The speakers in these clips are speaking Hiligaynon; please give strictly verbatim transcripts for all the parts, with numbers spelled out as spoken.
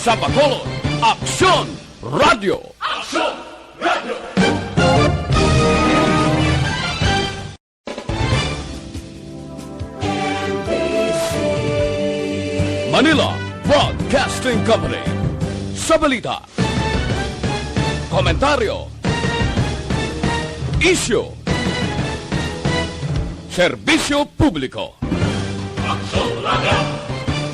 Sa Bacolod, Aksyon Radyo. Aksyon Radyo. Manila Broadcasting Company. Sa balita, komentaryo, isyu, serbisyo publiko. Aksyon Radyo.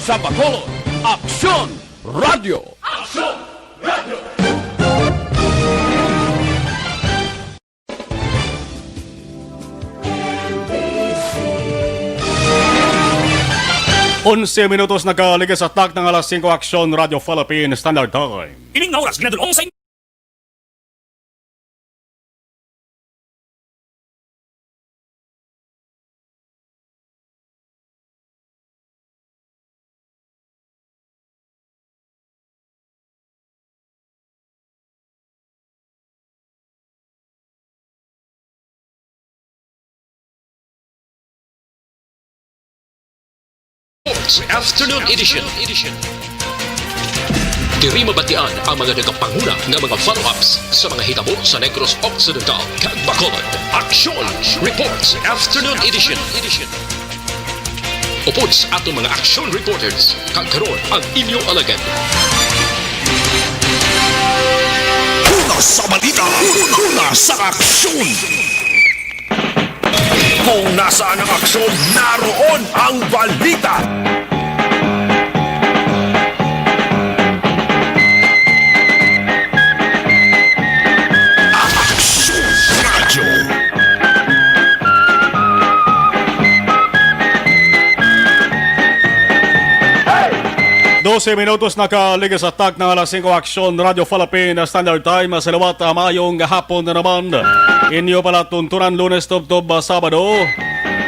Sa Bacolod, Aksyon Radyo. Aksyon Radyo. Onse minutos nagkaligas sa takna nga alas singko, Aksyon Radyo Philippine Standard Time. Ining nga oras ginadul-ong sa Sports Afternoon Edition. Diri mabatian ang mga nagapanguna nga mga follow-ups sa mga hitabo sa Negros Occidental kag Bacolod. Aksyon Reports Afternoon Edition. Upod sa aton mga aksyon reporters, kag karon ang inyo alagad. Una sa balita, una sa aksyon. Kung nasaan ang aksyon, naroon ang balita. Aksyon Radyo. Dose minutos nakaligis sa takna nga alas singko, Aksyon Radyo Philippine Standard Time. Sa liwat, ah, maayong hapon na naman. Inyo palatuntunan, Lunes tubtob, ah, Sabado,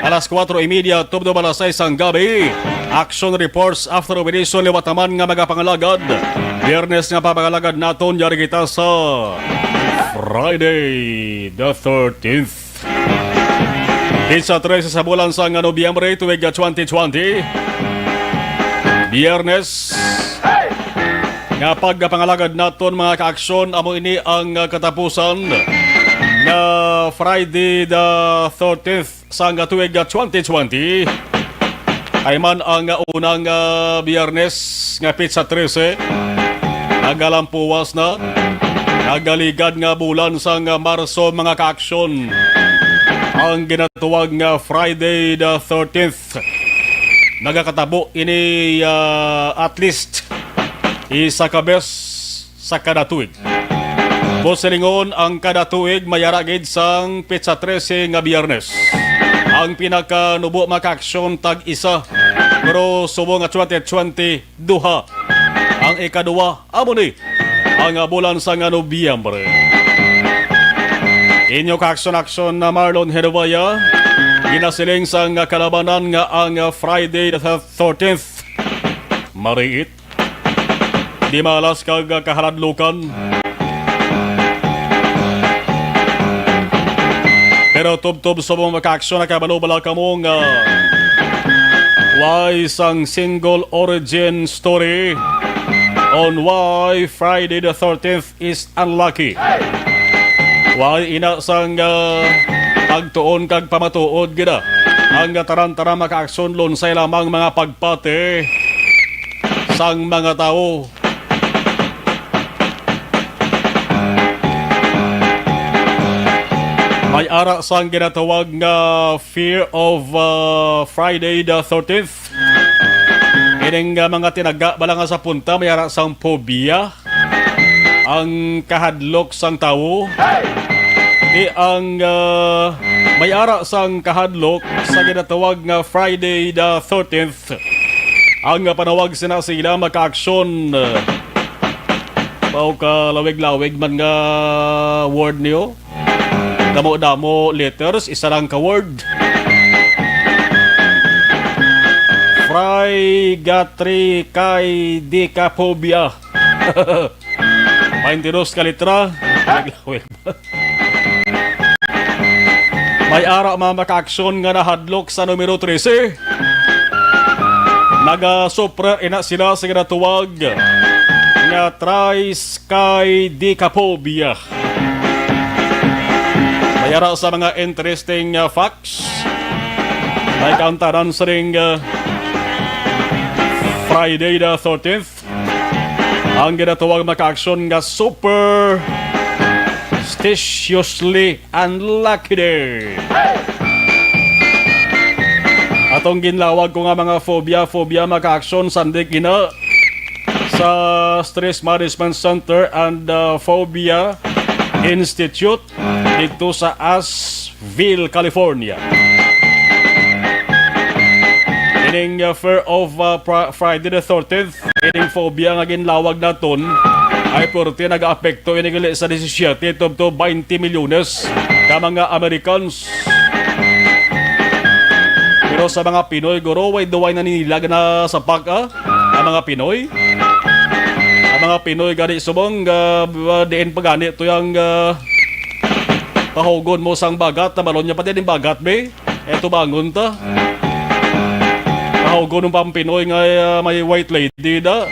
alas kuwatro y media tubtob alas sais sang gabi. Action reports after operation liwat naman nga mga pangalagad. Biyernes nga papangalagad naton, yari kita sa Friday the thirteenth. Petsa trese sa bulan sang Nobyembre, tuig twenty twenty. Biyernes nga pagpangalagad naton, mga kaaksyon, amo ini ang katapusan nga Friday the thirteenth sang tuig twenty twenty. Kay man ang unang, ah, Biyernes nga petsa trese, nagalampuwas na, nagaligad nga bulan sang Marso, mga kaaksyon. Ang ginatuwag nga Friday the thirteenth, nagakatabo ini, ah, at least isa ka bes sa kada tuig. Buot silingon, ang kada tuig may ara gid sang petsa trese nga Biyernes. Ang pinakanubo, mga kaaksyon, tag-isa, pero subong nga twenty twenty, duha. Ang ikaduha, amo ni ang bulan sang Nobyembre. Inyo kaaksyon-aksyon na Marlon Hedovaya, ginasiling sang kalabanan nga ang Friday the thirteenth mariit. Di malas kag kahaladlukan. Pero tubtob subong, mga kaaksyon, nakabalo bala kamo nga way sang single origin story on why Friday the thirteenth is unlucky. Way ina sang, ah, pagtuon kag pamatuod gid, ah, ang tanan-tanan, mga kaaksyon, lunsay lamang mga pagpati sang mga tawo. May ara sang ginatawag nga fear of, ah, Friday the thirteenth. Ining, ah, mga tinaga bala nga sa punta, may ara sang phobia, ang kahadlok sang tawo. Di ang, ah, may ara sang kahadlok sa ginatawag nga Friday the thirteenth. Ang panawag sina sila, mga kaaksyon, ah, mao ka lawig-lawig man nga word niyo. Damo-damo letters, isa lang ka word. Frigatrichidicophobia. Twenty-dos ka litra. May ara, mga kaaksyon, nga nahadlok sa numero trese. Nagasuffer ina sila sa ginatuwag nga triskaidekaphobia. May ara sa mga interesting, uh, facts. May kaantaran sa ring, uh, Friday the thirteenth. Ang ginatawag makaaksyon nga superstitiously unlucky day. Atong ginlawag ko nga mga phobia, phobia makaaksyon sandig ina sa Stress Management Center and, uh, Phobia Institute dito sa Asheville, California. Ining, uh, fear of, uh, Fri- Friday the thirteenth, ining phobia nga ginlawag naton ay pwerte nag-aapekto ini gali sa disisiete to, to twenty milyones ka mga Americans. Pero sa mga Pinoy, guro, way duway na nila na sa pag-, ah, ang mga Pinoy. Ang mga Pinoy gani subong, ah, diin pa gani to yang, ah, pahugon mo sang bagat, na malon niya pati din bagat, be. Eto bangon ta. Pahugon ng pampinoy nga, ah, may white lady da.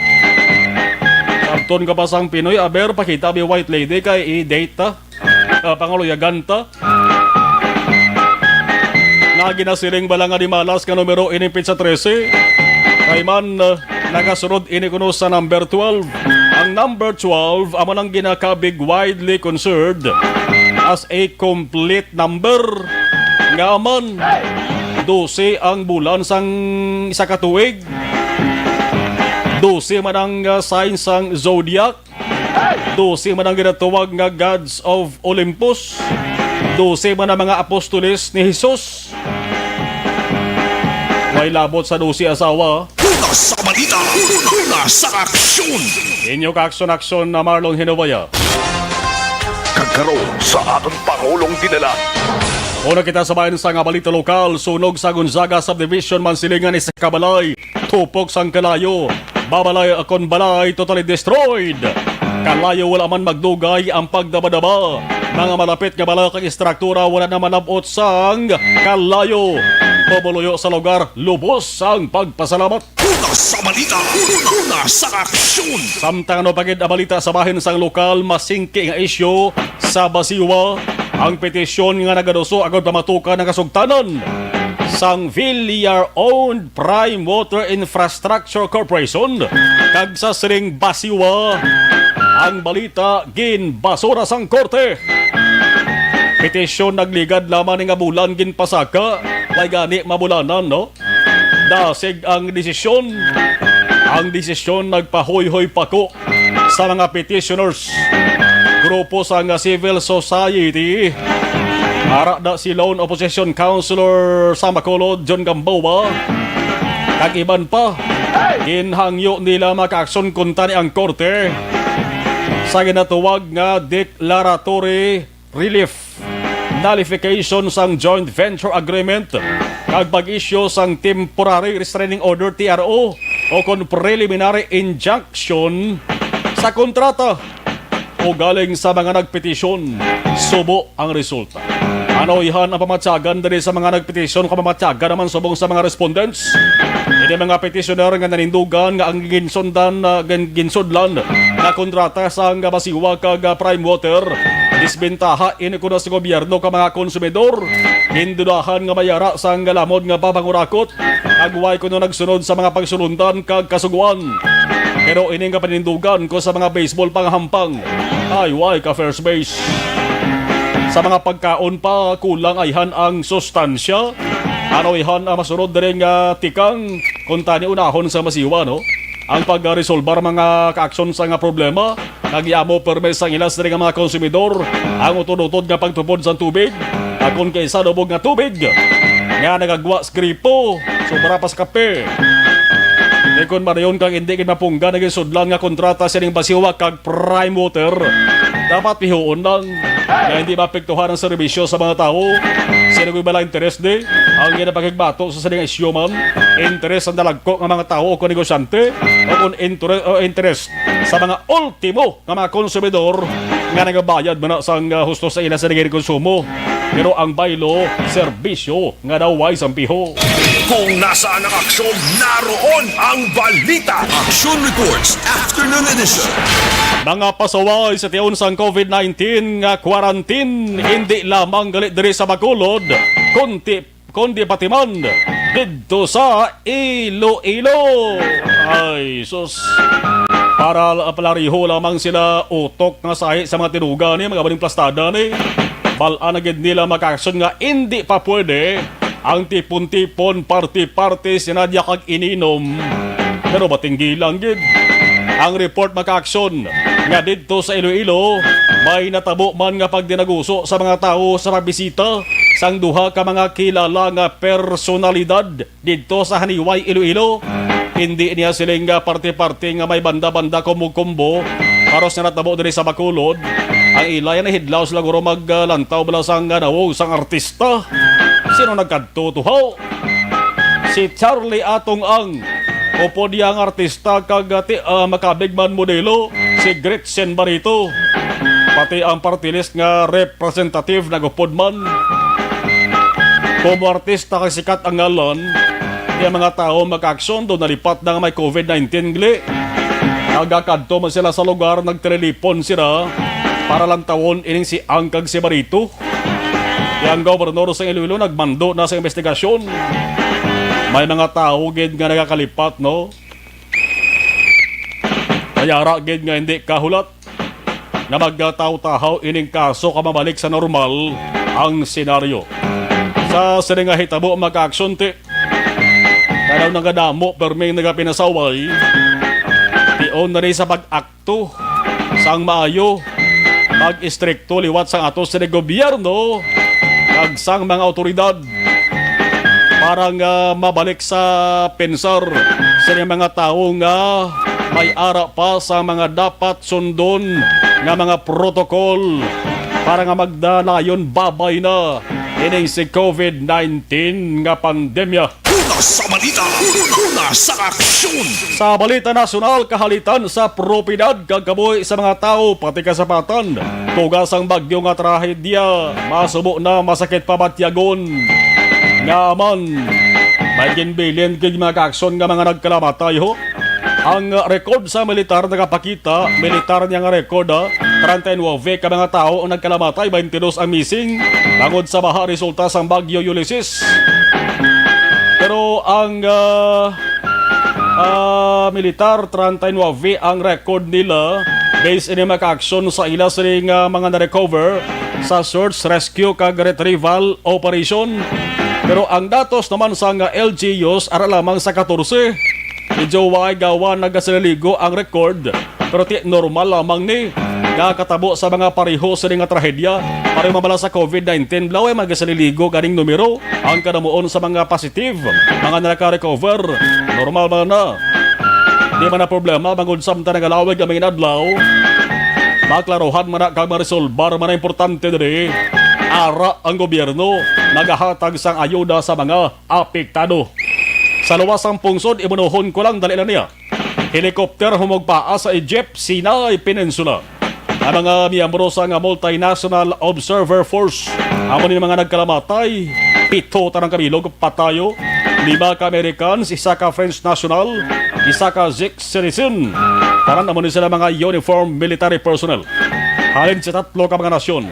Sabton ka pa sang Pinoy, aber, pakita may white lady kay i-date ta. Ah, pangaluyagan ta. Nga ginasiling bala nga di malas nga numero ini petsa trese. Kay man, ah, nagasunod ini kuno sa number twelve. Ang number twelve amo nang ginakabig widely considered as a complete number. Nga man, dose ang bulan sang isa ka tuig. Dose man ang, ah, sign sang zodiac. Dose man ang ginatawag nga gods of Olympus. Dose man ang mga apostoles ni Jesus. May labot sa dose asawa. Una sa balita, una sa aksyon. Inyo ka aksyon-aksyon na Marlon Hinubaya. Kagkaron sa aton Pangulong Dinala. Una kita sa bayan sa nga balita lokal, sunog sa Gonzaga Subdivision, Mansilingan, isa ka balay. Tupok sang kalayo. Babalay kon balay, totally destroyed. Kalayo, wala man magdugay ang pagdabadaba. Mga malapit nga balay kag istruktura, wala na malab-ot sang kalayo. Pumuluyo sa lugar, lubos ang pagpasalamat. Una sa balita, una sa aksyon. Samtang ano pa gid ang balita sa bahin sang lokal, masingki nga isyu sa Basiwa ang petisyon nga nagaduso agud pamatukan ang kasugtanan sang Villar-owned Prime Water Infrastructure Corporation kag sa sining Basiwa. Ang balita ginbasura sang korte. Petisyon nagligad lamang ni nga bulan ginpasaka, way gani mabulanan, no? Dasig ang desisyon. Ang desisyon nagpahuyhoy pako sa mga petitioners. Grupo sa nga civil society, ara da si Lone Opposition Councilor sa Bacolod, John Gamboa, kag iban pa. Ginhangyo nila makaaksyon kuntani ang korte sa ginatawag nga declaratory relief, nullification sang joint venture agreement, kag pag-issue sang temporary restraining order, T R O, o kon preliminary injunction sa kontrata. Ugaling sa mga nagpetisyon, subo ang resulta. Ano ihan ang pamatyagan diri sa mga nagpetisyon, kung pamatyagan naman subong sa mga respondents? Ini mga petitioner nga nanindugan nga ang ginsundan, ah, gin-, ginsudlan nga kontrata sang Basiwa kag, ah, Prime Water, disbentaha ini kuno sa gobyerno ka mga konsumidor. Gindudahan nga may ara sang lamod nga papangurakot, kag way kuno nagsunod sa mga pagsulundan kag kasugoan. Pero ini nga panindugan ko sa mga baseball pangahampang, ay way ka first base. Sa mga pagkaon pa, kulang ayhan ang sustansya. Ano ayhan ang masunod diri nga tikang kuntani unahon sa Basiwa, no? Ang pagresolbar mga kaaksyon sa nga problema, nagiamo perme sang ila sini nga mga konsumidor ang utod-utod nga pagtupod sa tubig, akon kay sa lubog nga tubig nga nagagwa sa gripo, sobra pa sa kape. Kay kon marayon kang hindi gid mapunggan ang ginsudlan nga kontrata sining Basiwa kag Prime Water, dapat pihuon lang nga hindi maapektuhan ang serbisyo sa mga tawo. Sino ko'y bala interes di? Ang ginapakigbato sa sining isyu man, interes sa dalagko nga mga tawo o kon negosyante, o kon intere-, o interes sa mga ultimo nga mga konsumidor nga nagabayad man na sang, ah, husto sa ila sa nagkonsumo. Pero ang baylo, serbisyo nga daw way sampiho. Kung nasaan ang aksyon, naroon ang balita. Action Reports, Afternoon Edition. Mga pasaway sa tion sang covid nineteen nga quarantine, hindi lamang gali diri sa Bacolod, kundi, kundi pati man didto sa Iloilo. Ay, sus. Para la-, palariho lamang sila utok nga sahi sa mga tinuga ni, mga baling plastada ni. Bal-an na gid nila makaaksyon nga indi pa pwede ang tipon-tipon, party-party, sinadya kag ininom. Pero matinggi lang gid ang report makaaksyon nga didto sa Iloilo may natabo man nga pagdinaguso sa mga tawo sa pagbisita sang duha ka mga kilala nga personalidad didto sa Haniway, Iloilo. Hindi niya siling nga parte-parte nga may banda-banda, kumbo-kumbo, paros nga natabo diri sa Bacolod. Ang ila yan, nahidlaw sila guro maglantaw bala sang, ah, nawong sang artista. Sino nagkadto to, ho? Si Charlie Atong Ang, upod niya ang artista kag, ah, ti-, ah, makabig man modelo, si Gretchen Barito. Pati ang party list nga representative nagupod man. Komo artista kag sikat ang ngalan, kaya mga tawo makaaksyon daw nalipat na nga may covid nineteen gali. Nagakadto man sila sa lugar, nagtililipon sila para lantawon ining si Ang kag si Barito. Kaya ang gobernador sa Iloilo nagmando na sa investigasyon. May mga tawo gid nga nagakalipat, no? May ara gid nga hindi kahulat nga magtaw-tahaw ining kaso kag mabalik sa normal ang senaryo. Sa sini nga hitabo, makaaksyon ti, kadaw na nga damo perming nagapinasaway, tion na ni sa pag-akto sang maayo, pag-istrikto liwat sang ato sini gobyerno kag sang mga awtoridad para nga mabalik sa pensar sini mga tawo nga may ara pa sa mga dapat sundon nga mga protocol para nga magdalayon babay na ining si covid nineteen nga pandemya. Una sa balita, una sa aksyon. Sa balita nasyonal, kahalitan sa propiedad kag kabuhi sa mga tawo, pati kasapatan. Tuga sang bagyo nga trahedya, masubo na, masakit pa batyagon. Nga man, may ginbilin gid mga kaaksyon nga mga nagkalamatay, ho. Ang record sa militar nagapakita, militar niya nga record, ah, treinta y nueve ka mga tawo ang nagkalamatay, twenty-dos ang missing, bangod sa baha resulta sang Bagyo Ulysses. Pero ang, ah, ah, militar, treinta y nueve ang record nila, based ini mga kaaksyon sa ila sining, ah, mga na-recover sa search, rescue, kag retrieval operation. Pero ang datos naman sang L G Us ara lamang sa katorse. Medyo way gawa nagasililigo ang record, pero ti normal lamang ni nga katabo sa mga pareho sini nga trahedya. Pareho man bala sa covid nineteen, bala way magasililigo ganing numero. Ang kadamuon sa mga positive, mga naka-recover, normal man na. Di man na problema, bangod samtang nagalawig ang mga inadlaw, maklaruhan man na kag maresolbar man na importante diri. Ara ang gobyerno nagahatag sang ayuda sa mga apektado. Sa luwas sang pungsod, imunohon ko lang, dali lang niya. Helicopter humugpaa sa Egypt, Sinai Peninsula. Ang mga miyembro sa nga Multinational Observer Force, amo ni mga nagkalamatay, pito tarang kabilog patayo, lima ka Americans, isa ka French national, isa ka Czech citizen. Tanan amo ni sila mga uniform military personnel. Halin sa tatlo ka mga nasyon.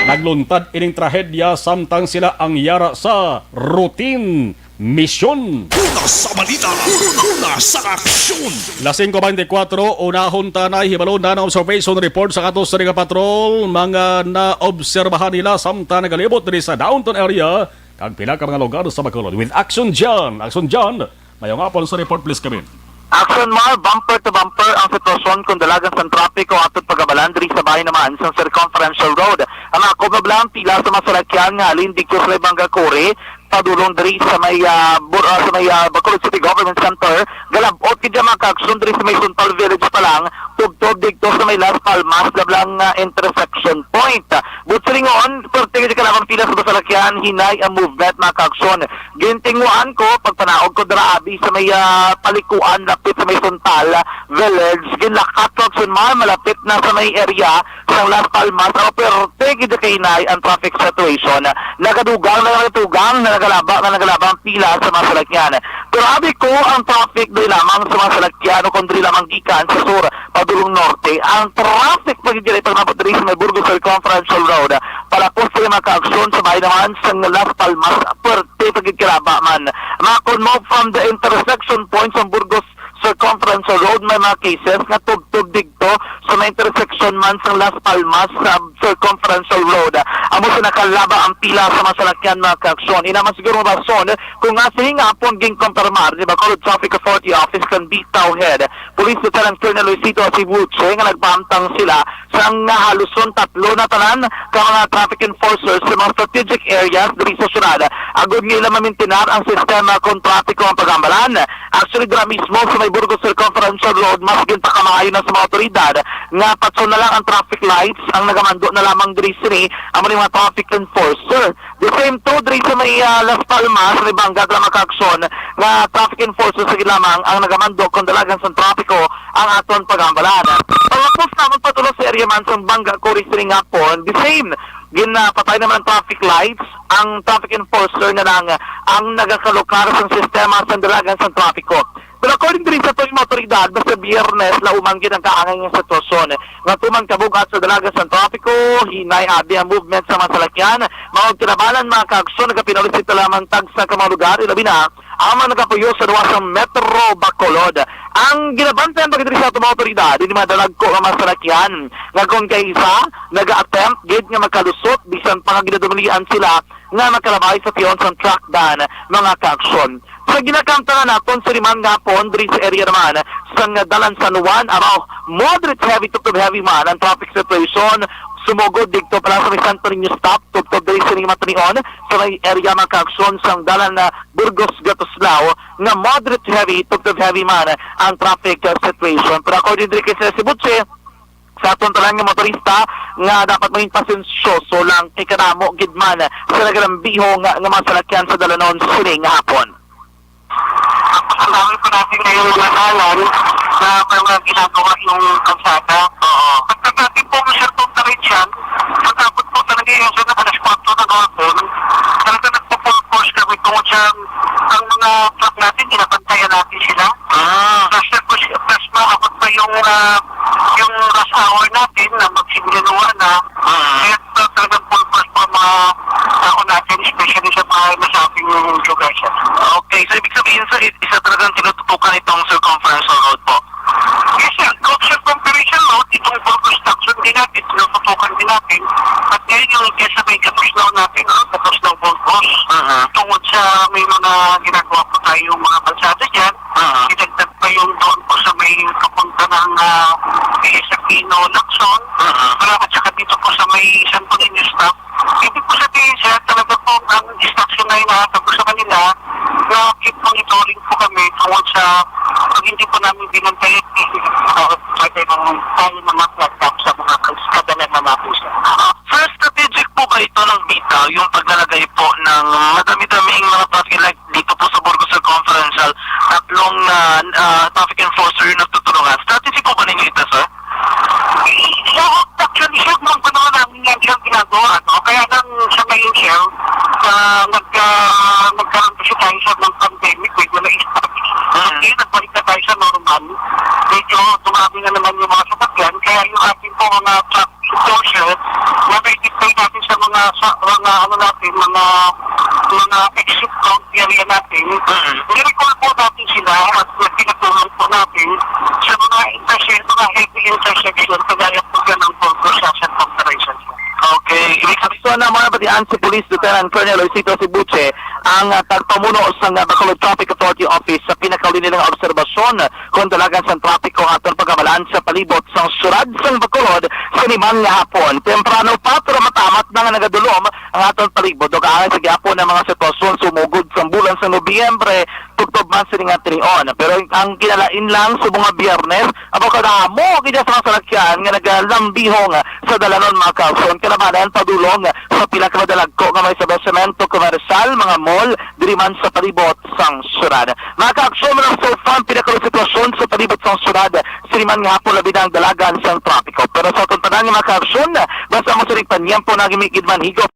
Nagluntad ining trahedya samtang sila ang yara sa routine mission. Una sa balita, una sa aksyon. Las singko beintikwatro, unahon ta na hibalo na ang observation report sa ato sa Riga Patrol. Mga naobserbahan nila samtang nagalibot diri sa downtown area kag pila ka mga lugar sa Bacolod. With Action John. Action John, mayong hapon sa report, please come in. Action Mar, bumper to bumper ang sitwasyon kung dalagan sang trapiko atod pagabalan diri sa Bahay Namaan sang Circumferential Road. Ang mga kubab lang pila sa mga salakyan nga halin didto sa Libanga Kuri, padulong diri sa may, ah, Bur-, ah, sa may, ah, Bacolod City Government Center, galab-ot gid ang mga kaaksyon diri sa may Suntal Village pa lang, tubtob didto sa may Las Palmas, Dablang, ah, intersection point. Buot silingon, perti gid kalabang pila sa masalakyan, hinay ang movement, mga kaaksyon. Gintinguhaan ko, pagpanaog ko dira abi sa may, ah, palikuan, lapit sa may Suntal Village, ginlakat ko, kaaksyon, man, malapit na sa may area sang Las Palmas, o perti gid kahinay ang traffic situation. Nagadugang na nagadugang, na nagalaba na nagalaba ang pila sa mga salakyan. Pero abi ko, ang traffic diri lamang sa mga salakyan o kon diri lamang gikan sa sur padulong norte. Ang traffic pa gid diri pag umabot diri sa may Burgos Circumferential Road, palapos sa mga kaaksyon sa bahin naman sa Las Palmas, perti pa gid kalaba man. Makon mo from the intersection point sa Burgos Circumferential Road, may mga cases nga tubtob didto sa may intersection man sa Las Palmas sa Circumferential Road. Amo sa nakalaba ang pila sa mga salakyan, mga kaaksyon. Ina man siguro ang rason kung ngaa sining hapon ginkumpirmar ni Bacolod Traffic Authority Office kan Bitaw Head Police Lieutenant Colonel Luisito Sibuche nga nagpahamtang sila sang haluson tatlo na tanan ka mga traffic enforcers sa mga strategic areas diri sa syudad, agud nga ila mamintinar ang sistema kon trapiko ang pagambalan. Actually, dira mismo sa may Burgos Circumferential Road, mas ginpakamaayo na sa mga otoridad nga patyon na lang ang traffic lights ang nagamando na lamang diri sini, amo ni mga traffic enforcer. The same too, diri sa may, ah, Las Palmas, may bangga, mga kaaksyon, nga traffic enforcer sa lamang ang nagamando kung dalagan sa trapiko ang aton pagambalan. Pagkapos naman patulo sa area man sa bangga, kuri sining hapon, the same, ginapatay naman ang traffic lights, ang traffic enforcer na lang ang nagakalukar sa sistema sa dalagan sa trapiko. Pero according diri sa tuloy mga otoridad, basta Biyernes, laumang gid ang kaangay nga sitwasyon. Nga tuman kabugat sa dalagan sa trapiko, hinay abi ang movement sa mga salakyan. Maong kinabalan, mga kaaksyon, nagapinaulit sila lamang tagsa ka mga lugar, ilabi na ang mga nagapuyo sa luwas sa Metro Bacolod. Ang ginabantayan pa gid diri sa ato mga otoridad, ini mga dalagko nga mga salakyan nga kon kay isa, naga-attempt gid nga makalusot, bisan pa nga ginadumalian sila nga makalabay sa tion sang truck ban, mga kaaksyon. Sa ginakamtangan naton sa liman nga hapon, diri sa area naman sang Dalan San Juan, amo, moderate heavy to heavy man ang traffic situation. Sumugod didto pa lang sa may Santo Niño stop, tubtob diri sa Lima Tanion, sa may area, mga kaaksyon, sang Dalan na Burgos Gatuslao, nga moderate heavy to heavy man ang traffic, uh, situation. Pero according diri kay Sir Sibuche, sa aton tanan nga motorista nga dapat maging pasensyoso lang kay kadamo gid man sa nagalambiho nga, nga mga salakyan sa dalanon sini nga hapon. Ang dami pa natin ngayong mga dalan na may mga ginagawa yung kalsada. Oo. Pagkatapos po, Mister Tontarin, yan, pagkabot po talaga yung sa alas kwatro ng hapon, talaga nagpo-full force kami tungkol sa ang mga truck natin, binabantayan natin sila. Ah. Plus, plus, plus maabot pa yung, ah, yung rush hour natin na magsimulan na. Mm. Kaya, ah, talagang full force po ang mga tao natin, especially sa mga nasabing lugar, sir. Okay, so ibig sabihin, sir, i-, isa talagang tinututukan itong circumferential road po? Yes, sir. Kung circumferential road, itong full construction din natin, tinututukan din natin. At ngayon, yung kesa may Katuslaw natin, no? Katuslaw Burgos. Mhm. Tungod sa may mga ginagawa po tayong mga kalsada dyan, Mhm. idagdag pa yung doon po sa may papunta ng, ah, P S Aquino, Lacson, Mhm. para at saka dito po sa may Santo Niño stop. Ibig po sabihin, sir, talaga po ang distraction na hinahatag ko sa kanila na keep monitoring po kami tungkol sa pag hindi po namin binantayan, uh, pwede ng tayo mga flat top sa mga kas-, kadalanan na po, sir. Sir, strategic po ba ito ng Bitaw, yung paglalagay po ng madami-daming mga traffic light dito po sa Burgos Circumferential, tatlong, ah, ah, traffic enforcer yung nagtutulungan? Strategy po ba ninyo ito, sir? So, actually, sir, nung panahon namin yan siyang ginagawa, no? Kaya lang sa ngayon, sir, ah, nag-, ah, nagkaroon kasi tayo, sir, ng pandemic, medyo na-stop. Mm. Ngayon, nagbalik na tayo sa normal. Medyo dumami na naman yung mga sasakyan, kaya yung ating po mga truck enforcer, na-deploy natin sa mga, sa mga, ano natin, mga, mga exit road area natin. Mm. Ni-recall po natin sila at pinatulong po natin sa mga interse-, mga heavy intersection, kagaya po dyan ng Burgos sa San Pagkaraysan. Okay. Ibig sabihin, so, na mga batian si Police Lieutenant Colonel Luisito Sibuche, ang, ah, tagpamuno sa, ah, Bacolod Traffic Authority Office sa pinakauli nilang obserbasyon kon dalagan sang trapiko aton pagamalan sa palibot sang syudad sang Bacolod sa liman nga hapon. Temprano pa, pero matamat na nga nagadulom ang aton palibot. Ug ang sa gihapon ang mga sitwasyon sumugod sang bulan sa Nobyembre, tubtob man sini nga tinion. Pero ang kinalain lang sa mga Biyernes, amo kadamo gid sa mga salakyan nga nagalambihong sa dalanon, mga kaagsoon, kalabanan padulong sa pila ka madalagko nga mga establishmento komersyal, mga mall, diri man sa palibot sang syudad. Mga kaagsoon, mga so far, ang pinakasitwasyon sa palibot sang syudad, sini man nga hapon, labi na ang dalagan sang trapiko. Pero sa aton tanan nga mga kaagsoon, basta mo siring panyempo na gimigid man higop.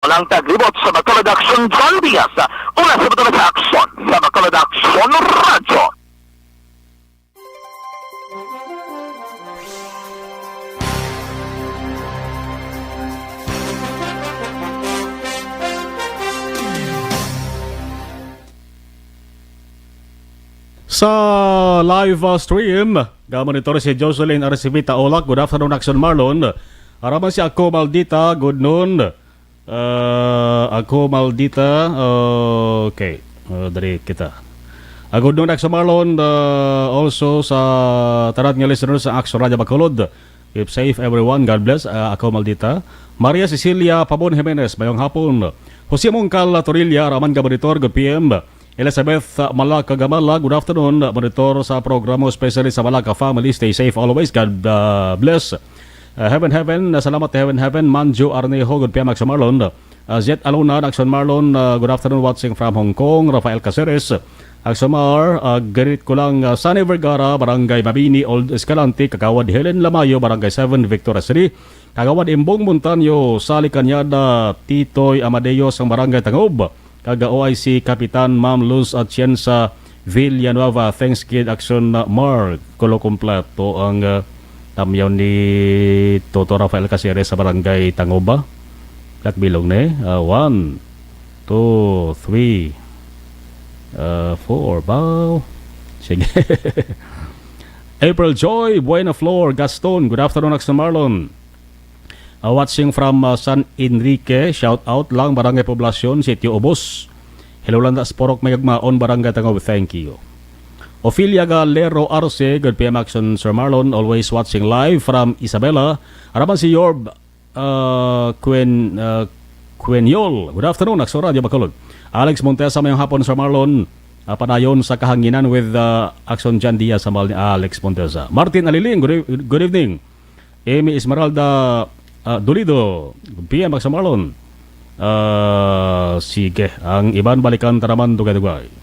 Walang taglibot sa Bacolod Aksyon, John Diaz. Una sa Bacolod Aksyon, sa Bacolod Aksyon Radyo. Sa live, uh, stream, ga-monitor si Jocelyn Arcivita Olak. Good afternoon, Action Marlon. Araman si Ako Maldita, good noon. Uh, Ako Maldita, okay. Uh, dari kita. Uh, good noon, Action Marlon. Uh, also sa tanan nga listeners sa Action Radio Bacolod. Keep safe, everyone. God bless. Uh, Ako Maldita. Maria Cecilia Pabon Jimenez, mayong hapon. Jose Mongkal Torilla, araman ga-monitor, good P M. Elizabeth, uh, Malaka Gamala, good afternoon. Uh, monitor sa programa, especially sa Malaka family. Stay safe always. God, uh, bless. Uh, Heaven, Heaven, uh, salamat, Heaven, Heaven. Manjo Arnejo, good P M, Action Marlon. Uh, Zet Alona, Action Marlon, uh, good afternoon, watching from Hong Kong. Rafael Caceres, Action Mar, uh, greet ko lang, uh, Sunny Vergara, Barangay Mabini, Old Escalante, Kagawad Helen Lamayo, Barangay seven, Victoria City. Kagawad Imbong Montaño, Sally Cañada, Titoy Amadeo sang Barangay Tangob, kag O I C Kapitan Ma'am Luz Atienza Villanueva. Thanks gid, Action Mark. Kulo kompleto ang, uh, tamyaw ni Toto Rafael Caceres sa Barangay Tangob. Black bilog ni. Uh, one, two, three, uh, four. Baw. Sige. April Joy, Buena Flor, Gaston. Good afternoon, Action Marlon. Uh, watching from, uh, San Enrique, shout out lang, Barangay Poblacion, Sitio Ubos. Hello lang ta sa Purok Mayugmaon, Barangay Tangob, thank you. Ophelia Galero Arce, good P M Action, Sir Marlon, always watching live from Isabela. Araman si Yorb, uh, Quen-, uh, Queniol. Good afternoon, Action Radio Bacolod. Alex Montesa, mayong hapon, Sir Marlon. Uh, padayon sa kahanginan with, uh, Action John Diaz sa mal ni Alex Montesa. Martin Aliling, good eve-, good evening. Amy Esmeralda, ah, Dolido, P M Action Marlon. Ah, sige, ang iban balikan ta naman dugay-dugay.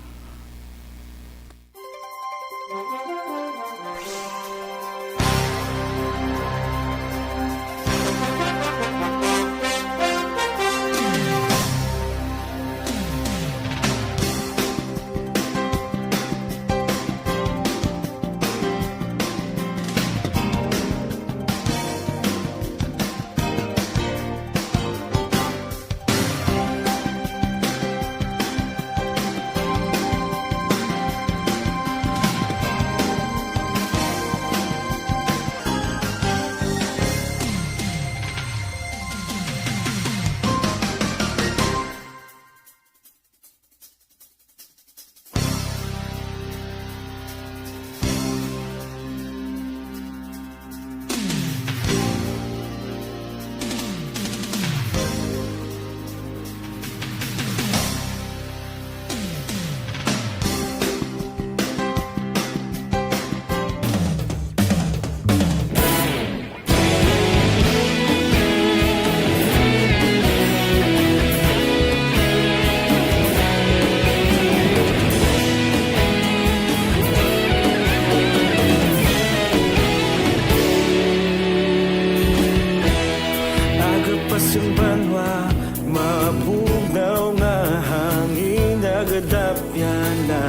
Agapas ang banwa, mabugnaw nga hangin, nagadapyan na.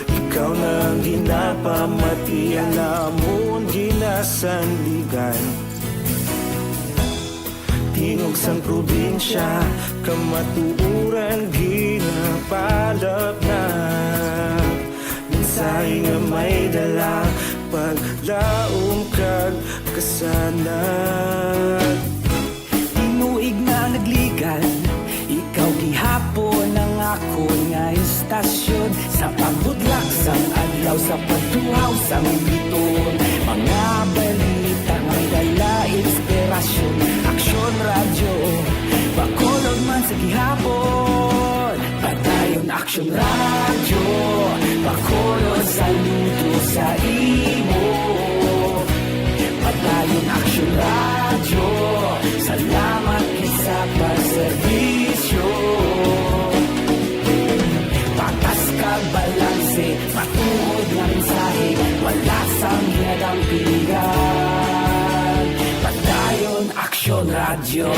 Ikaw na ang ginapamati, ang amon ginasandigan. Tingog sang probinsya, kamatuoran ginapalapnap. Tayo nga may dala, paglaom kag kasanag. Tinuig na nagligad, ikaw gihapon ang akon nga istasyon. Sa pagbudlak sang adlaw, sa pagtuhaw sang biton, mga balita nga may dala inspirasyon. Aksyon Radyo, Bacolod man sa gihapon. Padayon Aksyon Radyo, Bacolod, saludo sa imo. Padayon Aksyon Radyo, salamat gid sa pagserbisyo. Patas kag balanse, matuod nga mensahe, wala sang ginadampigan. Padayon Aksyon Radyo.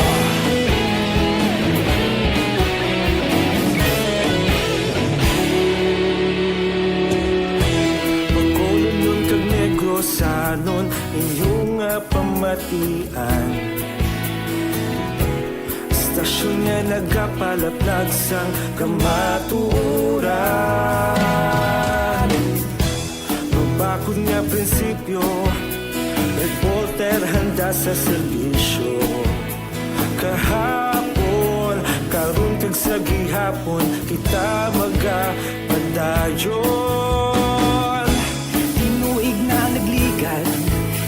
Bacolodnon kag Negrosanon, inyo nga pamatian. Istasyon nga nagapalaplag sang kamatuoran. Mabakod nga prinsipyo, reporter handa sa serbisyo. Kahapon, karon kag sa gihapon, kita magapadayon. Tinuig na nagligad,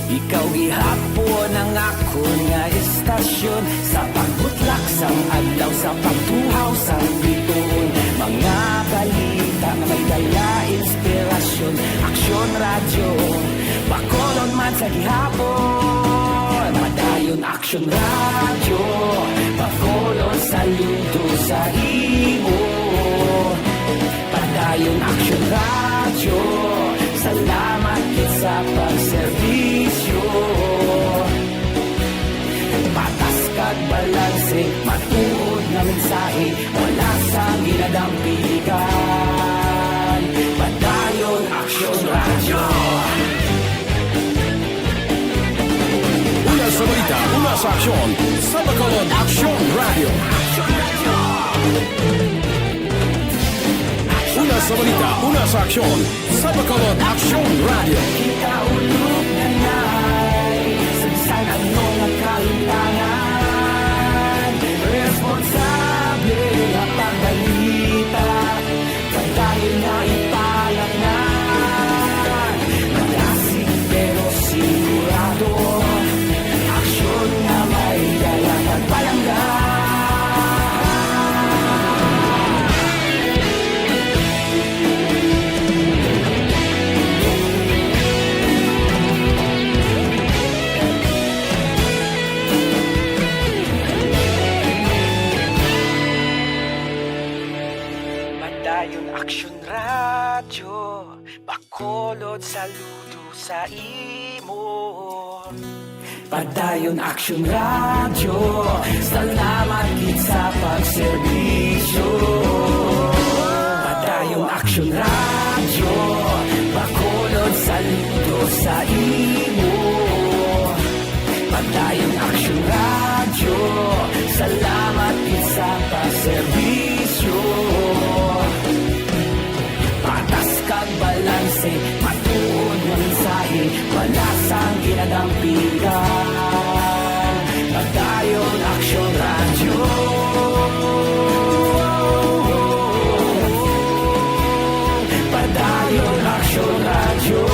ikaw gihapon ang akon nga istasyon. Sa pagbutlak sang adlaw, sa pagtuhaw sang bituon, mga balita nga may dala inspirasyon. Aksyon Radyo, Bacolod man sa gihapon. Padayon Aksyon Radyo, Bacolod, saludo sa imo. Padayon Aksyon Radyo, salamat gid sa pagserbisyo. Patas kag balanse, matuod nga mensahe, wala sang ginadampigan. Padayon Aksyon Radyo. Una sa balita, una sa aksyon, sa Bacolod Aksyon Radyo. Una sa balita, una sa aksyon, sa Bacolod Aksyon Radyo. Kita ulog na nay, sa bisan ano nga kahimtangan, responsable nga pagbalita, padayon nga ipalatnan. Malasig pero sigurado, aksyon nga may dala kag palangga. Padayon Aksyon Radyo, Bacolod, saludo sa imo. Padayon Aksyon Radyo, salamat gid sa pagserbisyo. Padayon Aksyon Radyo, Bacolod, saludo sa imo. Padayon Aksyon Radyo, salamat gid sa pagserbisyo. Patas kag balanse, matuod nga mensahe, wala sang ginadampigan. Padayon Aksyon Radyo. Padayon Aksyon Radyo.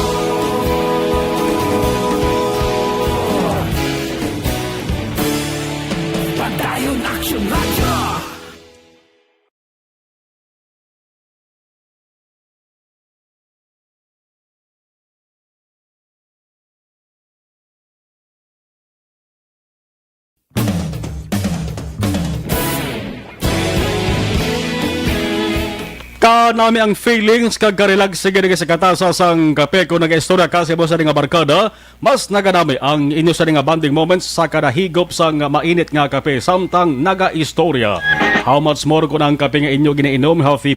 Padayon Aksyon Radyo. Kanami ang feelings kag karelax sa gini sa katasa sang kape kon nag-istorya ka sa imo sa nga barkada. Mas naganami ang inyo sa nga bonding moments sa kada higop sang mainit nga kape samtang nagaistorya. How much more kung ang kape nga inyo ginainom healthy?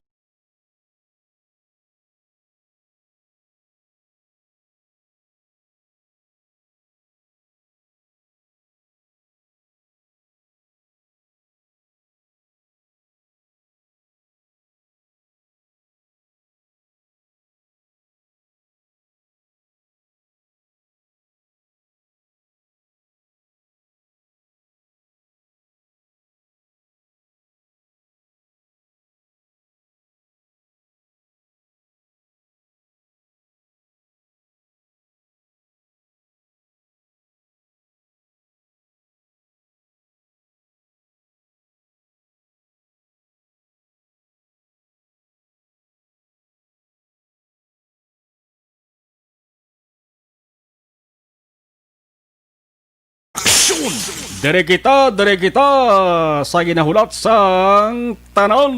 Diri kita, diri kita sa ginahulat sang tanan.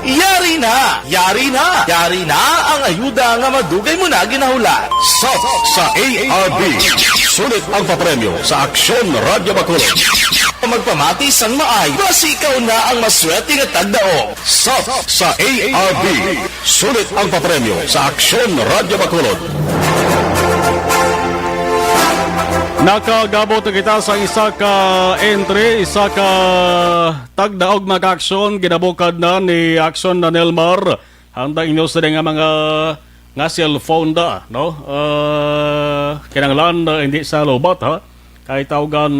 Yari na! Yari na! Yari na ang ayuda nga madugay mo na ginahulat. Sap sa A R B. Sulit ang papremyo sa Aksyon Radyo Bacolod. Magpamati sang maay, basi ikaw na ang maswerte nga tagdaog. Sap sa A R B. Sulit ang papremyo sa Aksyon Radyo Bacolod. Nakagabot na kita sa isa ka entry, isa ka tagdaog, mga ka-aksyon. Ginabukad na ni Aksyon na Nelmar. Handa inyo sila nga mga, nga cellphone da, no? Ah, kinahanglan na hindi sa lobat, ha? Kay tawgan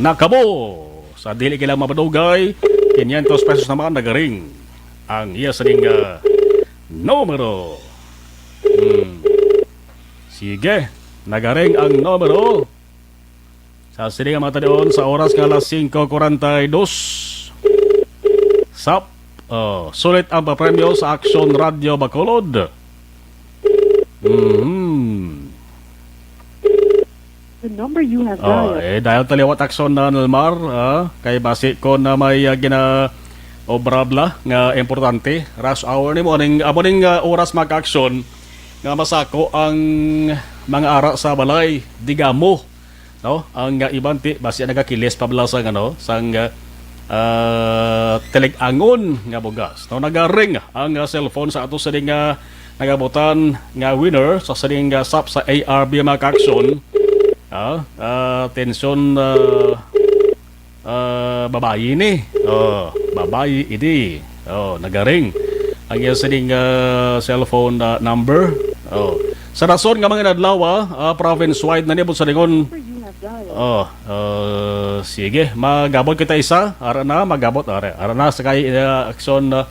na kamo. Sa dili kailang mapadugay, quinientos pesos naman nagaring ang iya sining, ah, numero. Hmm. Sige, nagaring ang numero. Sa sining nga mga talion, sa oras nga alas singko kuwarenta y dos, sap, oh, sulit ang papremyo sa Aksyon Radyo Bacolod. Mhm. The number you have Oh, dialed. Eh, dial ta liwat, Aksyon na Nelmar, ah, kay basi ko na may, ah, gina-obrabla nga importante. Rush hour ni mo, aning, amo ning, ah, oras, mga ka-aksyon, nga masako ang mga ara sa balay, digamo, no? Ang, ah, iban ti, basi nagakilis pa bala sang, ano, sang, ah, ah, tilig-angon nga bugas. No, nagaring ang, ah, cellphone sa ato sining, ah, nagabutan nga winner sa sining, ah, sap sa A R B, mga ka-aksyon. Ah, ah, atensyon, ah, ah, babayi ni. Oh, babayi ini. Oh, nagaring ang iya sining, ah, cellphone, ah, number. Oh. Sa rason nga mga inadlaw, ah, ah, province-wide na ni, buot silingon. Oh, ah, sige, magabot kita isa. Ara na, magabot, ara, ara na sa kay, ah, Aksyon, ah,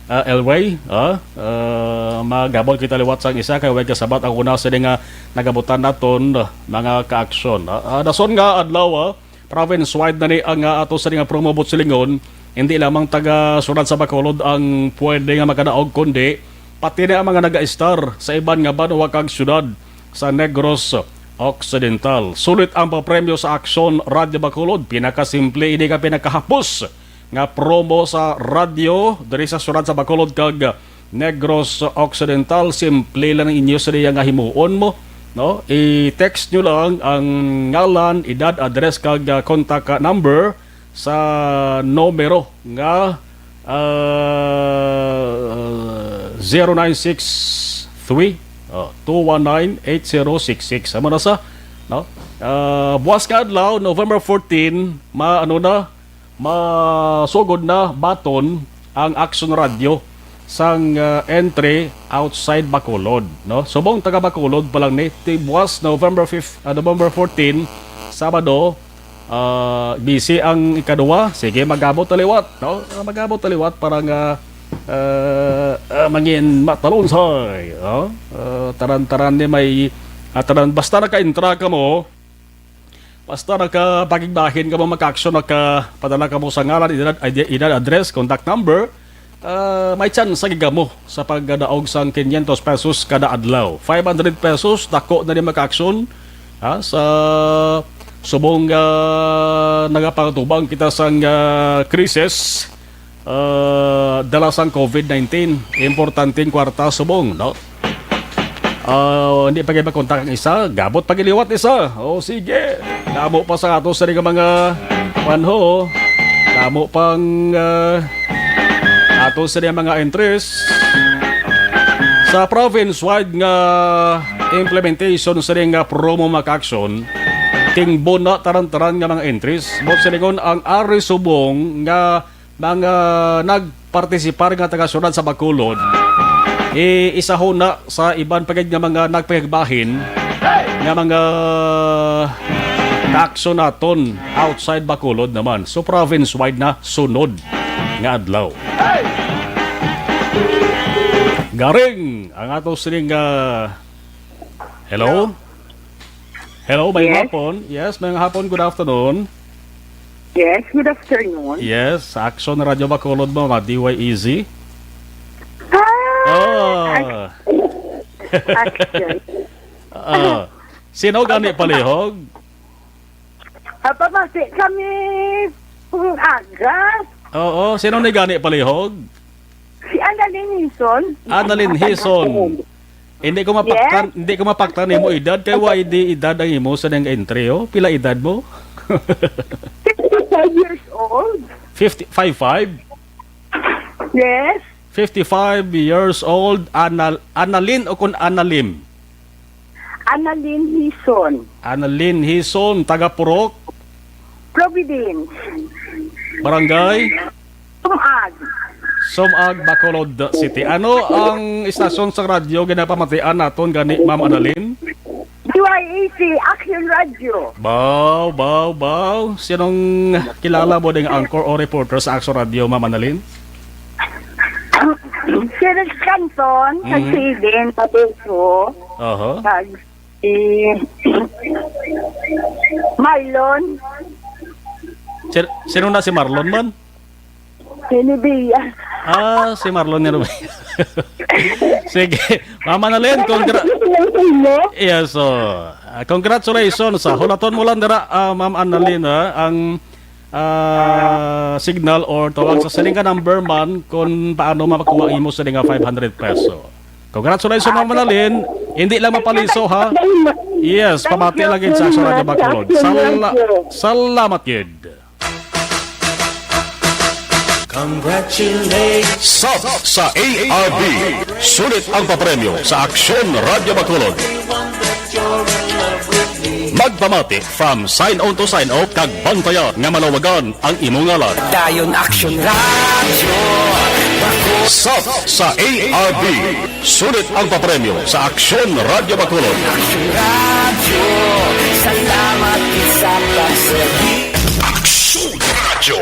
ah, Elway, ah, ah, magabot kita liwat sang isa kay way kasabat ang una sini nga nagabutan naton, ah, mga ka-aksyon. Ah, ah, dason nga adlaw, ah, province-wide na ni ang, ah, ato sini nga promo, buot silingon. Hindi lamang taga Syudad sa Bacolod ang pwede nga makadaog, kundi pati na ang mga naga-estar sa iban nga banwa kag syudad sa Negros Occidental. Sulit ang papremyo sa Aksyon Radyo Bacolod. Pinakasimple ini nga pinakahapos nga promo sa radyo diri sa syudad sa Bacolod kag Negros Occidental. Simple lang inyo sa diya nga himuon mo, no? I-text nyo lang ang ngalan, edad, address, kag, ah, contact, ah, number sa numero nga, ah, zero nine six three, oh, two one nine, eight zero six six. Amo na sa, no? Ah, buwas nga adlaw, November fourteen, ma-, ano na, masugod na baton ang Aksyon Radyo sang, ah, entry outside Bacolod, no? Subong taga Bacolod pa lang ni, ti buwas November fifth, ah, November fourteen, Sabado, ah, busy ang ikaduha. Sige, magabot ta liwat, no? Ah, magabot ta liwat para nga, ah, ah, mangin matalonsay, no? Ah, taran-taran ni may, ah, taran, basta naka-intra ka mo, basta nakapakigbahin ka mo, mga ka-aksyon, nakapadala ka mo sa ngalan, edad, ed-, edad, address, contact number, ah, may tsansa gid kamo sa pagdaog sang quinientos pesos kada adlaw. Five hundred pesos, dako na ni, mga ka-aksyon, ha, sa subong, ah, nagapatubang kita sang, ah, krisis, ah, dala sang covid nineteen. Importanteng kwarta subong, no? Ah, hindi pa kayo makontak ang isa, gabot pa giliwat isa. O, sige. Damo pa sa ato sa mga panho. Damo pang, ah, ato sa mga entries. Sa province-wide nga implementation sa nga promo, mga ka-aksyon, tingbon na taran-taran nga mga entries. Buot silingon, ang ari subong nga mga nagpartisipar nga taga-syudad sa Bacolod, i-, isahon na sa iban pa gid nga mga nagpahigbahin nga mga ka-aksyon naton outside Bacolod naman. So, province-wide na sunod nga adlaw. Garing ang ato sining, ah, hello? Hello, may Yes. hapon. Yes, may hapon. Good afternoon. Yes, good afternoon. Yes, sa Aksyon Radyo Bacolod mo, ma D Y E Z. Ah! Ah. Ay, Action. Ah, sino gani palihog? Pamati kami kung aga. Oo, sino ni gani palihog? Si Annalyn Hison. Annalyn Hison. Hindi ko mapaktan, hindi ko mapaktan imo edad kay wala di edad ang imo sa nang entry, oh. Pila edad mo? Fifty-five years old. Fifty, five five? Yes. Fifty-five years old, Anal-, Annalyn o kun Analim? Annalyn Hison. Annalyn Hison, taga Purok? Providence. Barangay? Sumag. Sumag, Bacolod City. Ano ang istasyon sa radyo ginapamatian naton gani, Ma'am Annalyn? D Y A C Action Radio. Baw, baw, baw. Sinong kilala mo ding anchor o reporter sa Action Radio, Ma'am Annalyn? Si Rex Canton, Mhm. si Eden Pabeso, Aha. kag si Marlon. Sir, sino na si Marlon man? Sinibia. Ah, si Marlon ni Rubia. Sige. Ma'am Annalyn, congra-, Hello, hello. Yes, so, ah, congratulations. Ah, hulaton mo lang dira, ah, Ma'am Annalyn, ah, ang, ah, signal or tawag sa sining nga number man kung paano makuha ang imo sining nga five hundred peso. Congratulations, Ma'am Annalyn. Hindi lang mapaliso, ha? Yes, Thank pamati you lagi so sa Action Radio much. Bacolod. Thank you, Sala-, thank you. Salamat gid. Congratulations. Sub sa A R B. Sulit ang papremyo sa Aksyon Radyo Bacolod. Magpamati from sign on to sign off kag bantayan nga malawagan ang imo ngalan. Dayon Aksyon Radyo. Sub sa A R B. Sulit ang papremyo sa Aksyon Radyo Bacolod. Aksyon Radyo, salamat sa pagserbi. Aksyon Radyo.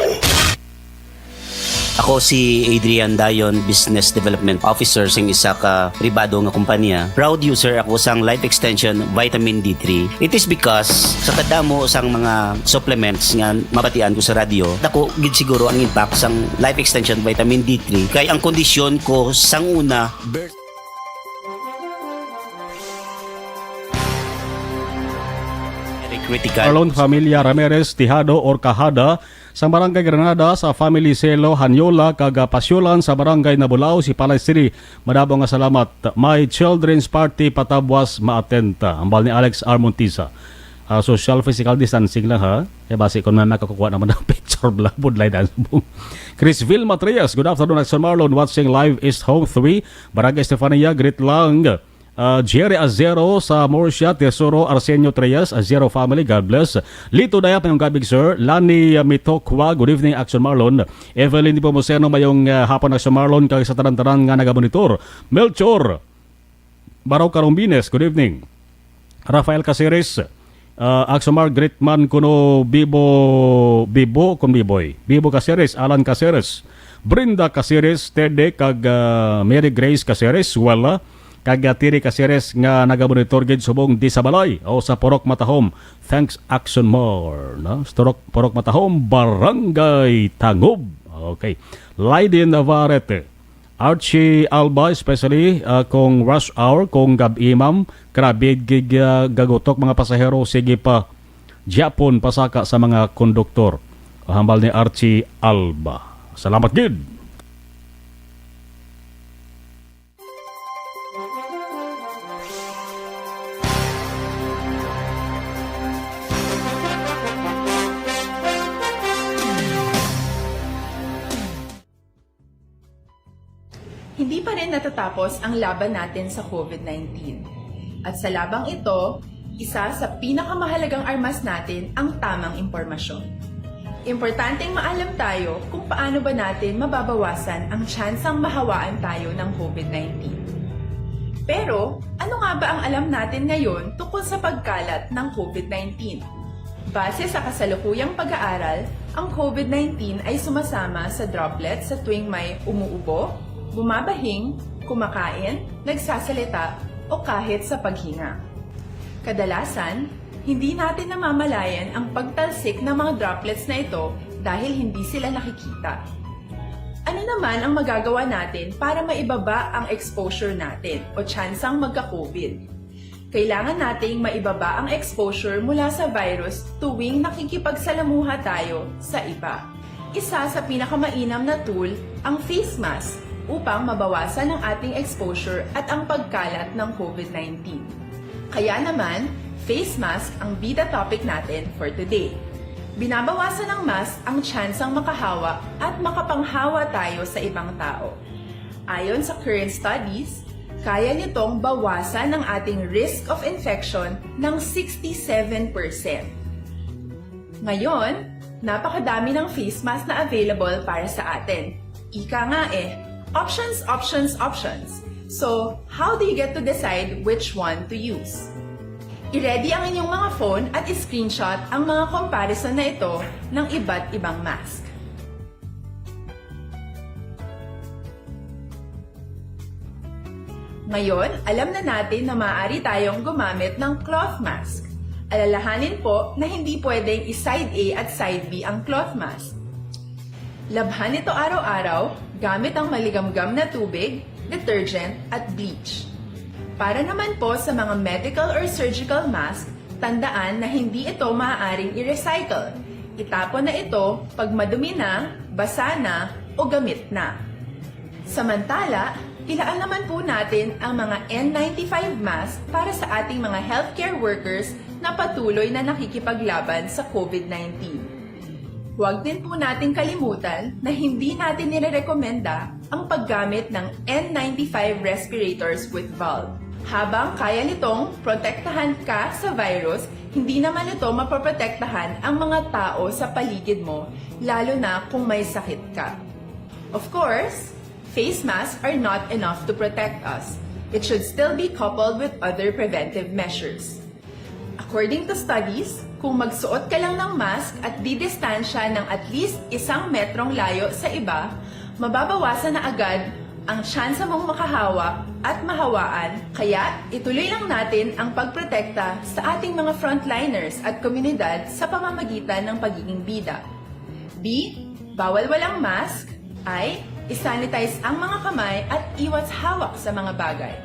Ako si Adrian Dayon, Business Development Officer sang isa ka pribado nga kumpanya. Proud user ako sang Life Extension Vitamin D three. It is because sa kadamo sang mga supplements nga mabatian ko sa radyo, dako gid siguro ang impact sang Life Extension Vitamin D three. Kay ang kondisyon ko sang una, birth Critical. Marlon Familia Ramirez Tejado or Kahada, sa Barangay Granada, sa Family Selo, Hanyola, kag, ah, Pasyolan, sa Barangay Nabulao, Sipalay City. Madamo nga salamat. May children's party patabwas, ma-attend ta. Hambal ni Alex R. Montisa. Ah, social physical distancing lang, ha. Kaya basi kung may makakuha naman ng picture, bla, budlay na subong. Chris Vil Matrias, good afternoon, Action Marlon. Watching live East Home three, Barangay Estefania, greet lang. Ah, Jerry Azero sa Murcia, Tesoro Arsenio Trias, Azero family, God bless. Lito Dayap, mayong gabig, sir. Lani, ah, Mitokwa, good evening, Action Marlon. Evelyn Nepomuceno, mayong, ah, hapon, Action Marlon, kag sa tanan-tanan nga nagamonitor. Melchor Barao Carombines, good evening. Rafael Caceres, ah, Action Marlon, greet man kuno Bibo, Bibo, kun Biboy. Bibo Caceres, Alan Caceres, Brenda Caceres, Tede, kag, ah, Mary Grace Caceres, wala. Kag, ah, Tiri Caceres nga nagamonitor gid subong di sa balay o sa Purok Matahom. Thanks, Action More, no? Sa Turok-, Purok Matahom, Barangay Tangob. Okay. Lydin Navarrete, Archie Alba, especially, ah, kung rush hour, kung gab-i, ma'am, grabe gig, ah, gagutok mga pasahero, sige pa, gyapon pasaka sa mga konduktor. Hambal ni Archie Alba. Salamat gid. Hindi pa rin natatapos ang laban natin sa covid nineteen. At sa labang ito, isa sa pinakamahalagang armas natin ang tamang impormasyon. Importanteng maalam tayo kung paano ba natin mababawasan ang tsansang mahawaan tayo ng covid nineteen. Pero, ano nga ba ang alam natin ngayon tungkol sa pagkalat ng covid nineteen? Base sa kasalukuyang pag-aaral, ang covid nineteen ay sumasama sa droplets sa tuwing may umuubo, bumabahing, kumakain, nagsasalita, o kahit sa paghinga. Kadalasan, hindi natin namamalayan ang pagtalsik ng mga droplets na ito dahil hindi sila nakikita. Ano Ano naman ang magagawa natin para maibaba ang exposure natin o tsansang magka-COVID? Kailangan nating maibaba ang exposure mula sa virus tuwing nakikipagsalamuha tayo sa iba. Isa sa pinakamainam na tool ang face mask upang mabawasan ang ating exposure at ang pagkalat ng COVID nineteen. Kaya naman, face mask ang bida topic natin for today. Binabawasan ng mask ang tsansang makahawa at makapanghawa tayo sa ibang tao. Ayon sa current studies, kaya nitong bawasan ang ating risk of infection ng sixty-seven percent. Ngayon, napakadami ng face mask na available para sa atin. Ika nga eh, options, options, options. So, how do you get to decide which one to use? I-ready ang inyong mga phone at i-screenshot ang mga comparison na ito ng iba't ibang mask. Ngayon, alam na natin na maaari tayong gumamit ng cloth mask. Alalahanin po na hindi pwedeng i-side A at side B ang cloth mask. Labhan ito araw-araw gamit ang maligamgam na tubig, detergent, at bleach. Para naman po sa mga medical or surgical mask, tandaan na hindi ito maaaring i-recycle. Itapon na ito pag madumi na, basa na, o gamit na. Samantala, ilaan naman po natin ang mga N ninety-five mask para sa ating mga healthcare workers na patuloy na nakikipaglaban sa COVID nineteen. Huwag din po nating kalimutan na hindi natin nirerekomenda ang paggamit ng N ninety-five respirators with valve. Habang kaya nitong protektahan ka sa virus, hindi naman ito mapoprotektahan ang mga tao sa paligid mo, lalo na kung may sakit ka. Of course, face masks are not enough to protect us. It should still be coupled with other preventive measures. According to studies, kung magsuot ka lang ng mask at didistansya ng at least isang metrong layo sa iba, mababawasan na agad ang tsansa mong makahawa at mahawaan. Kaya, ituloy lang natin ang pagprotekta sa ating mga frontliners at komunidad sa pamamagitan ng pagiging bida. B, bawal walang mask. I, i-sanitize ang mga kamay at iwas hawak sa mga bagay.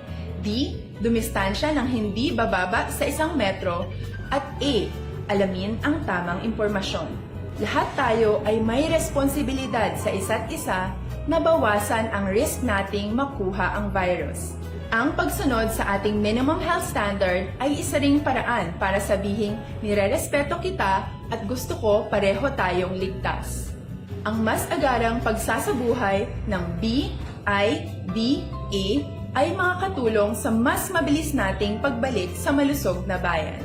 D, dumistansya ng hindi bababa sa isang metro. At E, alamin ang tamang impormasyon. Lahat tayo ay may responsibilidad sa isa't isa na bawasan ang risk nating makuha ang virus. Ang pagsunod sa ating minimum health standard ay isa ring paraan para sabihing nirerespeto kita at gusto ko pareho tayong ligtas. Ang mas agarang pagsasabuhay ng B I D A ay makakatulong sa mas mabilis nating pagbalik sa malusog na bayan.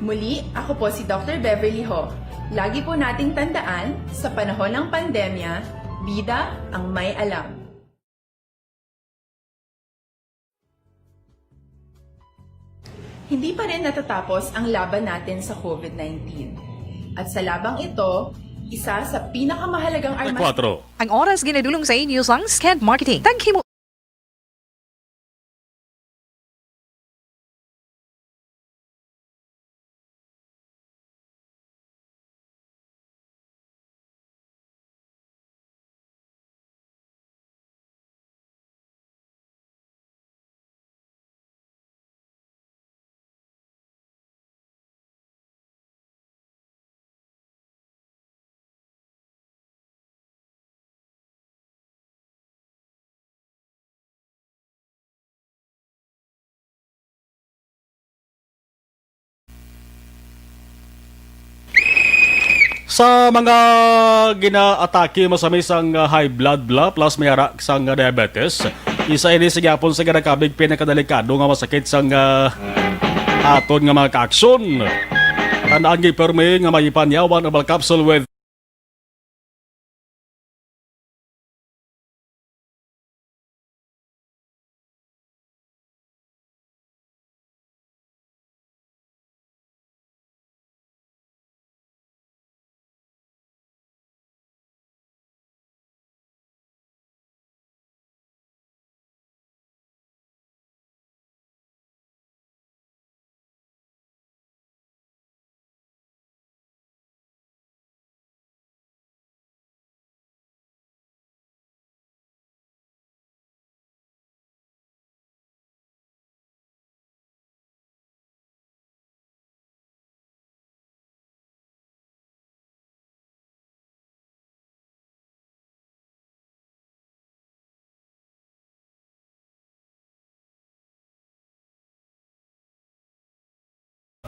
Muli, ako po si Doctor Beverly Ho. Lagi po nating tandaan, sa panahon ng pandemya, bida ang may alam. Hindi pa rin natatapos ang laban natin sa COVID nineteen. At sa labang ito, isa sa pinakamahalagang armas Ang oras ginadulong sa inyo sang Scant Marketing. Taghimo Sa mga ginaatake masami sang, ah, high blood, bla, plus may ara sang, ah, diabetes, isa ini sa gihapon sa ginakabig pinakadelikado nga masakit sang, ah, aton nga mga kaaksyon. Tandaan gid pirmi nga may Panyawan Herbal Capsule with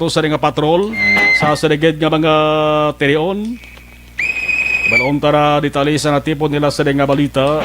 Sa nga patrol sa siligid nga mga tirion. Iban unta na detalye sa natipon nila sa nga balita.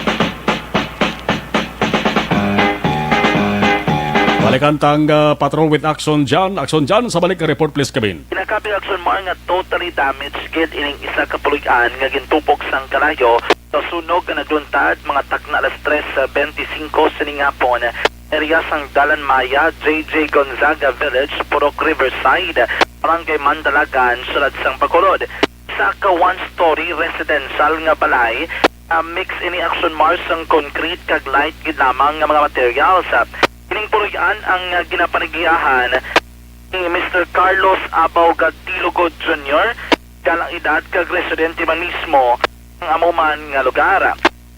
Balikan tang, ah, patrol with Action John. Action John, sa balik nga report, please, Kevin. Kinakabig, Action Mar, nga totally damaged gid ining isa ka puloy-an nga gintupok sang kalayo sa sunog nga nagluntad mga takna alas tres bente singko sining hapon, area sang Dalan Maya, J J Gonzaga Village, Purok Riverside, Barangay Mandalagan, siyudad sang Bacolod. Sa ka one-story residential nga balay, ah, mix ini, Action Mar, sang concrete kag light gid lamang nga mga materials. Ining puloy-an ang, ah, ginapanigiahan ni Mister Carlos Abaw Gatilogo Junior, galang edad kag residente man mismo ang amo man nga lugar.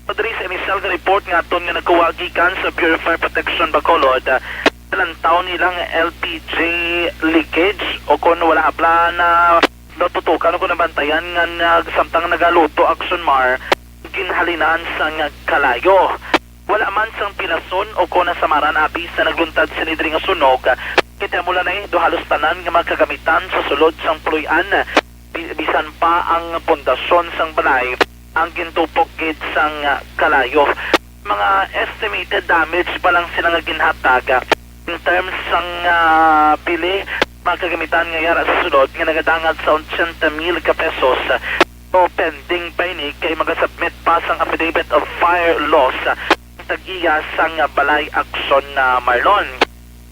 Diri sa inisyal nga report nga aton nga nakuha gikan sa Bureau of Fire Protection Bacolod, ah, nalantaw nila nga L P G leakage o kon wala bala na natutukan o kon nabantayan nga nag-, samtang nagaluto, Action Mar, ginhalinan sang kalayo. Wala man sang pilason o kon nasamaran abi sa nagluntad sini diri nga sunog. Kita mo lang, eh, do halos tanan nga mga kagamitan sa sulod sang puloy-an, bi-, bisan pa ang pundasyon sang balay ang gintupok gid sang, ah, kalayo. Mga estimated damage pa lang sila nga ginhatag, ah, in terms sang, ah, bili, mga kagamitan nga yara sa sulod nga nagadangat sa ochenta mil ka pesos. So, pending pa ini kay magasubmit pa sang affidavit of fire loss, ah, ang tag-iya sang, ah, balay, Action, ah, Marlon.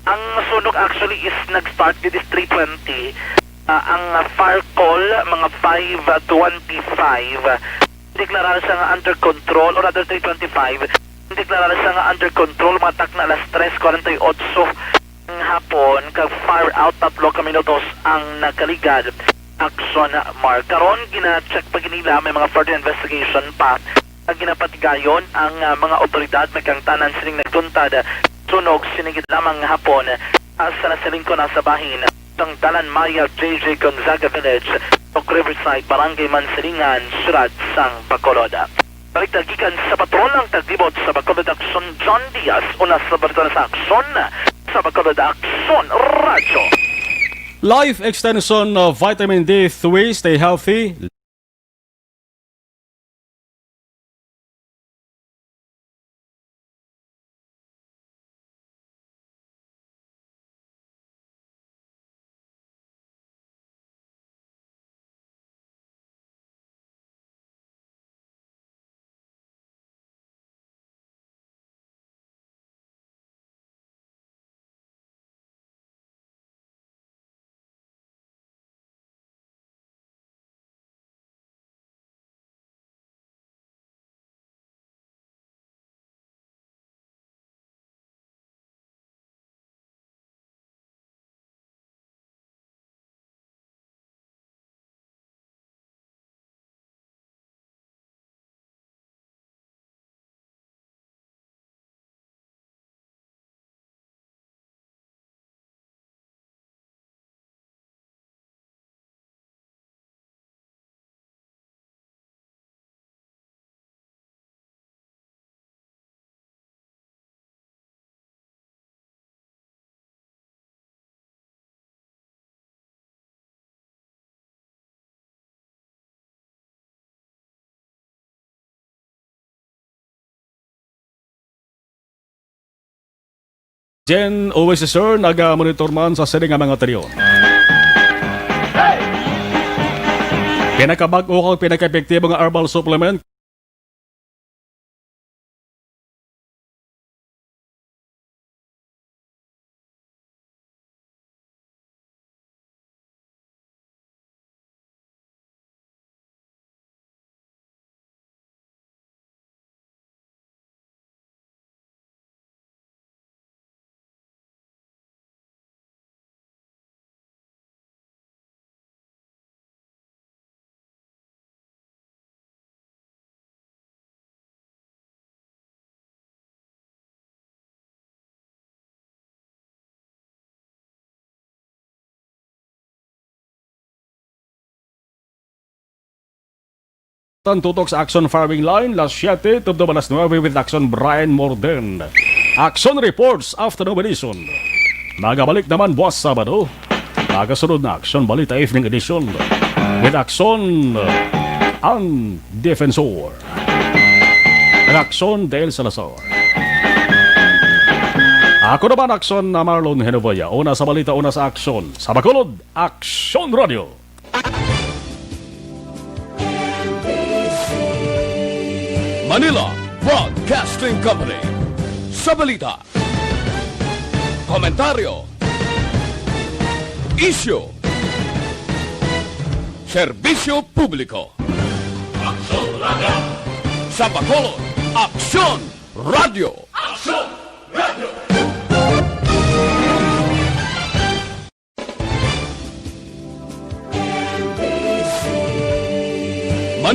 Ang sunog actually is nag-start with is three twenty. Ah, ang, ah, fire call, mga five twenty-five. Deklarar siya nga under control, or rather three twenty-five. Deklarar siya nga under control, mga takna alas tres kwarenta y ocho ng hapon, kag fire out tatlo ka minutos ang nakaligad. Action Mar. Karon, gina-check pa gid nila, may mga further investigation pa. Ang ginapatigayon ang, ah, mga otoridad, may kangtanan sining nagtuntad sunog sining gid lamang nga hapon, ah, sa nasilingko na sa bahin sang Dalan Maya, J J Gonzaga Village, Tok Riverside, Barangay Mansilingan, siyudad sang Bacolod. Balita gikan sa patrol ang taglibot sa Bacolod Action, John Diaz, una sa balita na sa Action, sa Bacolod Action Radio. Life extension of vitamin D three, stay healthy. Jen Oesisor, naga-monitor man sa sini nga mga trio. Pinakabag-o kag pinaka-epektibo nga herbal supplement. Tan tutok sa Action Firing Line, las siete tubtob alas nuebe with Action Brian Morden. Action Reports, Afternoon Edition. Magabalik naman buwas Sabado. Ang kasunod na Aksyon Balita Evening Edition with Aksyon, uh, ang Defensor. Ang Aksyon Del Salazar. Ako naman, Aksyon na Marlon Henovoya. Una sa balita, una sa aksyon. Sa Bacolod, Aksyon Radio. Manila Broadcasting Company. Sa balita, komentaryo, isyu, serbisyo publiko. Aksyon Radio. Sa Bacolod, Aksyon Radio. Aksyon Radio.